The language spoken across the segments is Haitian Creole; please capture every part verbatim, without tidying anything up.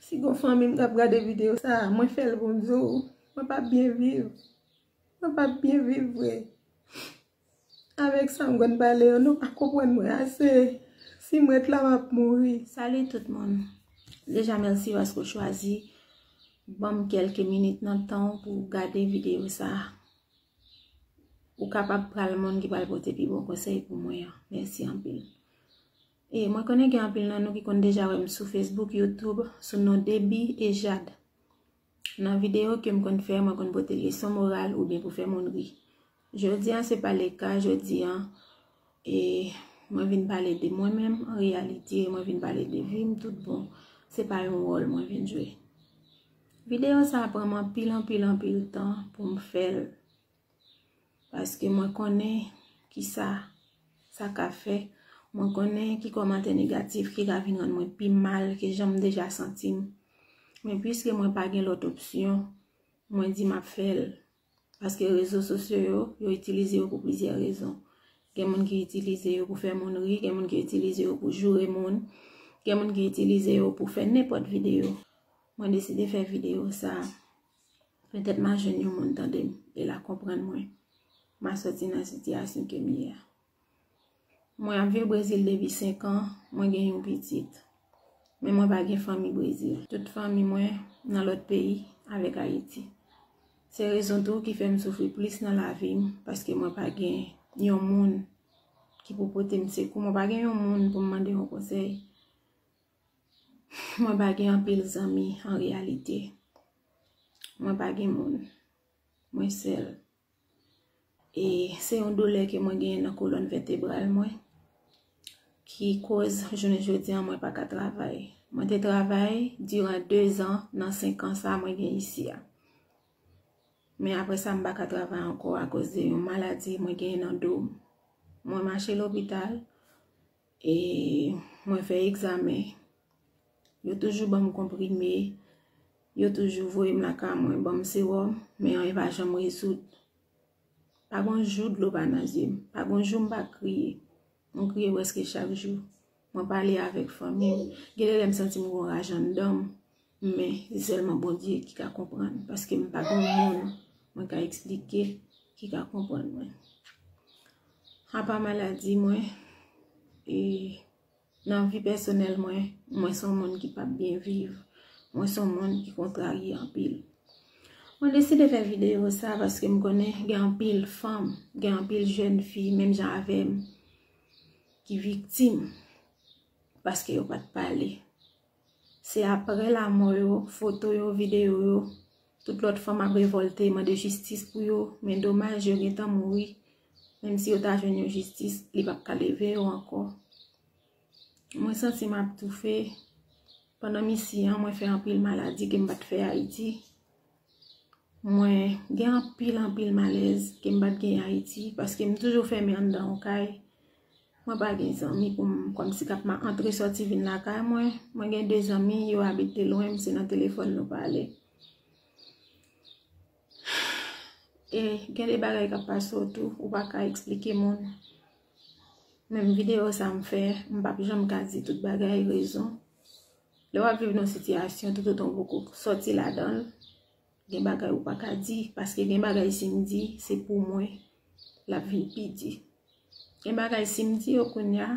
Si gon fanmi m k ap gade videyo sa a, mwen fè l pou m di w, mwen p ap byen viv. Mwen p ap byen viv vre. Avèk sa m konn pale yo, nou pa konprann mwen ase. Si m ret la, m ap mouri. Salut tout moun. Deja, mèsi paske w chwazi ban m kèlke minit nan tan w pou w gade videyo sa a. Ou kapab pral moun ki pral pote pi bon konsèy pou mwen an. Mèsi anpil. E mwen konnen gen anpil nan nou ki konn deja wè m sou Facebook, YouTube, sou non Debbie et Jade. Nan videyo ke m konn fè, mwen konn pote leson moral oubyen pou fè moun ri. Jodi an, se pa le ka, jodi an, e mwen vin pale de mwen menm, an reyalite, mwen vin pale de vi m tout bon. Se pa yon wòl mwen vin jwe. Videyo sa a pran m anpil, anpil, anpil tan pou m fè l. Paske mwen konnen kisa sa ka fè. Mwen konnen ki kòmantè negatif ki ka vin rann mwen pi mal ke jan m deja santi m. Men piske mwen pa gen lòt opsyon, mwen di m ap fè l. Paske rezo sosyo yo, yo itilize yo pou plizyè rezon. Gen moun ki itilize yo pou fè moun ri, gen moun ki itilize yo pou joure moun, gen moun ki itilize yo pou fè nenpòt videyo. Mwen deside fè videyo sa a. Petèt m a jwenn yon moun tande m e l a konprann mwen. M a sòti nan sitiyasyon ke m ye a. Mwen ap viv Brezil depi senk an, mwen gen yon pitit. Men mwen pa gen fanmi Brezil. Tout fanmi mwen nan lòt peyi avèk Ayiti. Se rezon tou ki fè m soufri plis nan lavi m, paske mwen pa gen yon moun ki pou pote m sekou. Mwen pa gen yon moun pou m mande yon konsèy. Mwen pa gen anpil zanmi an reyalite. Mwen pa gen moun. Mwen sèl. E se yon doulè ke mwen genyen nan kolòn vètebral mwen ki koz jounen jodi an mwen pa ka travay. Mwen te travay diran de zan nan senk an sa mwen gen isi a. Men apre sa, m pa ka travay ankò akoz de yon maladi mwen genyen nan do m. Mwen mache lopital, e mwen fè egzamen. Yo toujou ban m konprime, yo toujou voye m lakay mwen, ban m sewòm, men anyen pa janm rezoud. Pa gon jou dlo pa nan zye m, pa gon jou m pa kriye. Mwen kriye prèske chak jou. Mwen pale avèk fanmi m. Gen de lè m santi m gon raj anndan m, men se sèlman Bondye ki ka konprann, paske m pa gon moun mwen ka eksplike ki ka konprann mwen. Apa maladi mwen, e nan vi pèsonèl mwen, mwen se yon moun ki p ap byen viv. Mwen se yon moun ki kontrarye anpil. Mwen deside fè videyo sa paske m konnen gen anpil fanm, gen anpil jèn fi, menm jan avè m, ki viktim paske yo pa t pale. Se apre lanmò yo, foto yo, videyo yo, tout lòt fanm ap revòlte, mande jistis pou yo, men domaj yo gentan mouri. Menm si yo ta jwenn yon jistis, li p ap ka leve yo ankò. Mwen santi m ap toufe. Pandan m isi an, mwen fè anpil maladi ke m pa t fè Ayiti. Mwen gen anpil, anpil malèz ke m pa t gen Ayiti, paske m toujou fèmen anndan yon kay. Mwen pa gen zanmi pou m, kòmsi k ap ma-, antre sòti vin lakay mwen. Mwen gen de zanmi, yo abite lwen m, se nan telefòn nou pale. E gen de bagay k ap pase w tou, ou pa ka eksplike moun. Menm videyo sa m fè, m p ap janm ka di tout bagay, rezon. Lè w ap viv nan sitiyasyon, toutotan w poko sòti ladan l, gen bagay ou pa ka di, paske gen bagay si m di, se pou mwen, l ap vin pi di. Gen bagay si m di yo kounye a,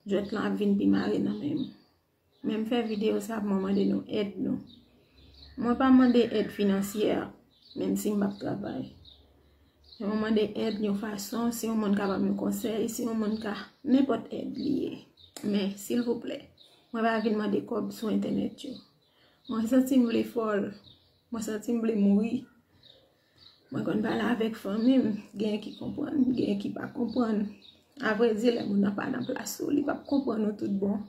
jwèt lan ap vin pi mare nan men m. Men m fè videyo sa pou mwen mande nou èd nou. Mwen pa mande èd finansyè, menm si m p ap travay. Men mwen mande èd yon fason, si yon moun ka ban m yon konsèy, si yon moun ka, nenpòt èd li ye. Men, silvouplè, mwen pa vin mande kòb sou entènèt yo. Mwen santi m vle fòl. Mwen santi m vle mouri. Mwen konn pale avèk fanmi m, genyen ki konprann, genyen ki pa konprann. Avrèdi, lè moun nan pa nan plas ou, li p ap konprann ou tout bon.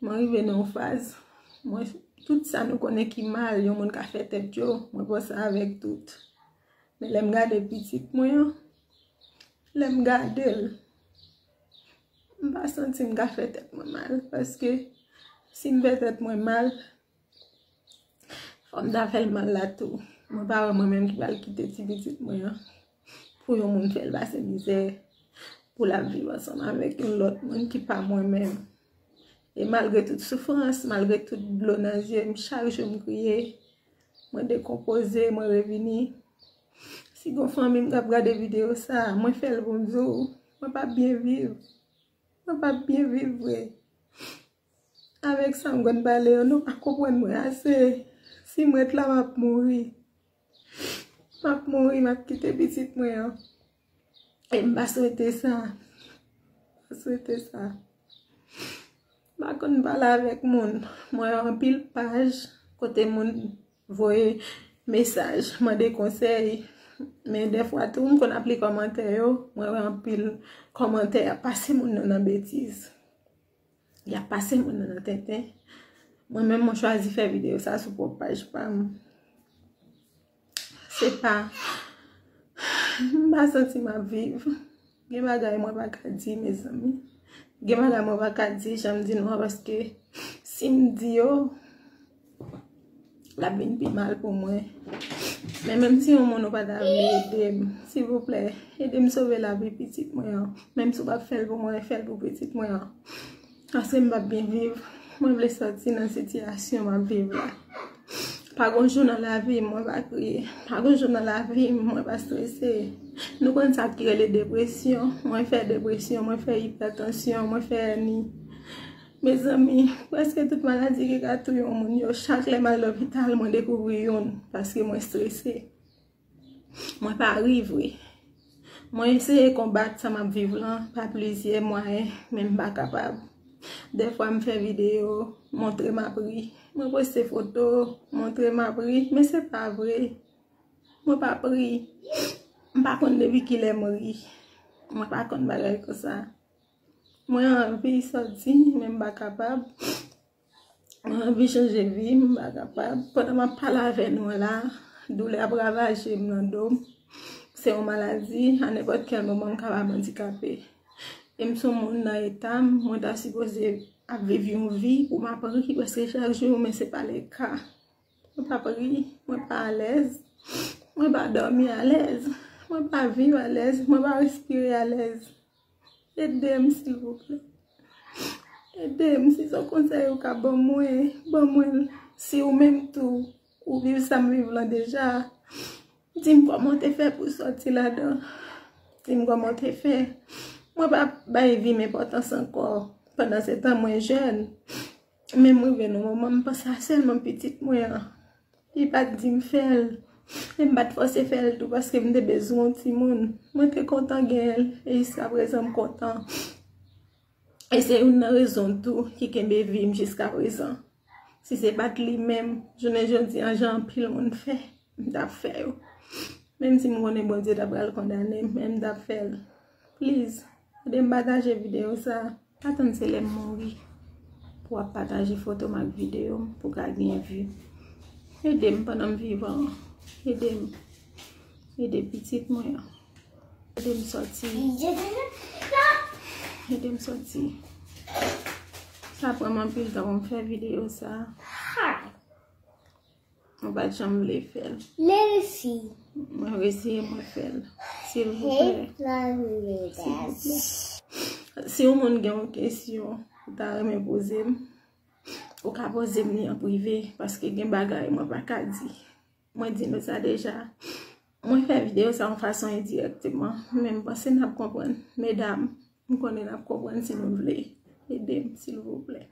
Mwen rive nan yon faz, mwen, tout sa nou konnen ki mal yon moun ka fè tèt yo, mwen panse avèk tout. Men lè m gade pitit mwen an, lè m gade l, m pa santi m ka fè tèt mwen mal, paske si m fè tèt mwen mal, fò m ta fè l mal la tou. Mwen pa wè mwen menm ki pral kite ti pitit mwen an pou yon moun fè l pase mizè, pou l ap viv ansanm avèk yon lòt moun ki pa mwen menm. E malgre tout soufrans, malgre tout dlo nan zye m, chak jou m kriye, mwen dekonpoze, mwen revini. Si gon fanmi m k ap gade videyo sa, mwen fè l pou m di w, mwen p ap byen viv. Mwen p ap byen viv vre. Avèk sa m konn pale yo, nou pa konprann mwen ase. Si m ret la, m ap mouri. M ap mouri, m ap kite pitit mwen an. E m pa swete sa. M pa swete sa. M pa konn pale avèk moun. Mwen wè anpil paj kote moun voye mesaj, mande konsèy. Men dèfwa tou, m konn ap li kòmantè yo. Mwen wè anpil kòmantè ap pase moun nan nan betiz. Y ap pase moun nan nan tenten. Mwen menm, mwen chwazi fè videyo sa sou pwòp paj pa m. Se pa, m pa santi m ap viv. Gen bagay mwen pa ka di, mezanmi. Gen bagay mwen pa ka di, jan m di nou an, paske si m di yo, l ap vin pi mal pou mwen. Men menm si yon moun ou pa ta vle ede m, silvouplè, ede m sove lavi pitit mwen an. Menm si w p ap fè l pou mwen, fè l pou pitit mwen an. Paske m p ap byen viv. Mwen vle sòti nan sitiyasyon m ap viv la. Pa gon jou nan lavi m mwen pa kriye. Pa gon jou nan lavi m mwen pa strese. Nou konn sa ki rele depresyon. Mwen fè depresyon, mwen fè ipètansyon, mwen fè èni. Mezanmi, prèske tout maladi ki ka touye yon moun yo, chak lè m al lopital, mwen dekouvri youn, paske mwen strese. Mwen pa ri vre. Mwen eseye konbat sa m ap viv lan pa plizyè mwayen, men m pa kapab. Dèfwa m fè videyo, montre m ap ri. Mwen poste foto, montre m ap ri, men se pa vre. Mwen p ap ri. M pa konn depi kilè m ri. Mwen pa konn bagay konsa. Mwen anvi sòti, men m pa kapab. Mwen anvi chanje vi m, m pa kapab. Pandan m ap pale avè nou an la, doulè ap ravaje m nan do m. Se yon maladi, a nenpòt kèl moman m kapab andikape. E m se yon moun nan eta m, mwen ta sipoze ap viv yon vi pou m ap ri prèske chak jou, men se pa le ka. Mwen p ap ri, mwen pa alèz, mwen pa dòmi alèz, mwen pa viv alèz, mwen pa respire alèz. Ede m, silvouplè. Ede m, si se yon konsèy ou ka ban mwen, ban mwen l. Si ou menm tou, ou viv sa m viv lan deja, di m kòman w te fè pou sòti ladan. Di m kòman w te fè. Mwen pa bay vi m enpòtans ankò. Pandan se tan, mwen jèn. Men m rive nan moman, m panse a sèlman pitit mwen an. Li pa t di m fè l. E m pa t fòse fè l tou, paske m te bezwen yon timoun. Mwen te kontan gen l, e jiskaprezan m kontan. E se youn nan rezon tou ki kenbe vi m jiskaprezan. Si se pa t li menm, jounen jodi an, jan anpil moun fè, m t ap fè yo. Menm si m konnen Bondye ta pral kondane m, men m t ap fè l. Please, ede m pataje videyo sa. Pa tann se lè m mouri pou w ap pataje foto m ak videyo m pou w ka gen vi. Ede m pandan m vivan an. Ede m. Ede pitit mwen an. Ede m sòti. Ede m sòti. Sa pran m anpil tan pou m fè videyo sa. Mwen pa t janm vle fè l. Mèsi. Mwen resi, mwen fè l. Silvouplè. Silvouplè. Si yon moun gen yon kesyon, ou ta renmen poze m, ou ka poze m li an prive, paske gen bagay mwen pa ka di. Mwen di nou sa deja. Mwen fè videyo sa yon fason endirèkteman, men m panse n ap konprann. Medam, m konnen n ap konprann si nou vle. Ede m, silvouplè.